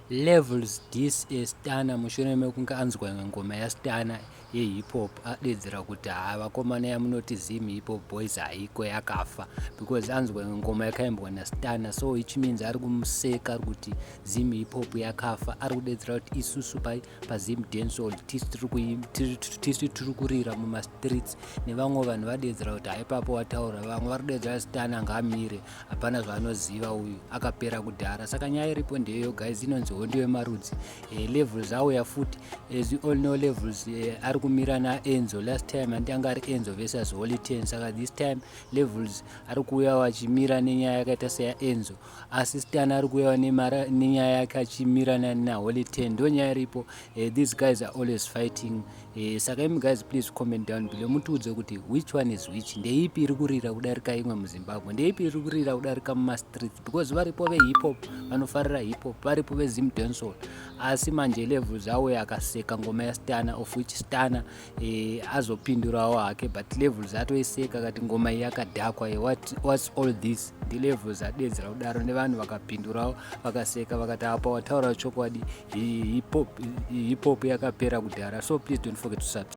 Levels diss Stunner mushure mekunge anzwa imwe ngoma yaStunner yehip hop, adedzera kuti haa, vakomana, yamunoti Zim Hip Hop Boys haiko, yakafa, because anzwa imwe ngoma yakaimbwa naStunner. So which means ari kumuseka, ari kuti Zim Hip Hop yakafa. Ari kudedzera kuti isusu paZim Dancehall tisu tiri kurira mumastreets. Nevamwe vanhu vadedzera kuti haipapo wataura. Vamwe vari kudedzera Stunner ngaamire, hapana zvaanoziva uyu, akapera kudhara. Saka nyaya iripo ndeyo, guys, inonzi hondo yemarudzi. Levels auya futi. As you all know, Levels ari kumira naEnzo. Last time handi anga ari Enzo versus Holy 10? Saka this time Levels ari kuuya vachimira nenyaya yakaita seyaEnzo, asi Stunner ari kuuya nenyaya yake achimira naHoly 10. Ndo nyaya iripo. These guys are always fighting. Saka imi guys, please comment down below, mutiudze kuti which one is which. Ndeipi iri kurira kudarika imwe muZimbabwe? Ndeipi iri kurira kudarika mumastreets? Because varipo vehip hop vanofarira hip hop, varipo veZim Dancehall, asi manje Levels auya akaseka ngoma yaStunner, of which Stunner azopindurawo hake, but Levels atoiseka akati ngoma iyi yakadhakwa. What's all this? NdiLevels adedzera kudaro, nevanhu vakapindurawo vakaseka, vakati apa wataura chokwadi, hip hop yakapera kudhara. So please don't forget to subscribe.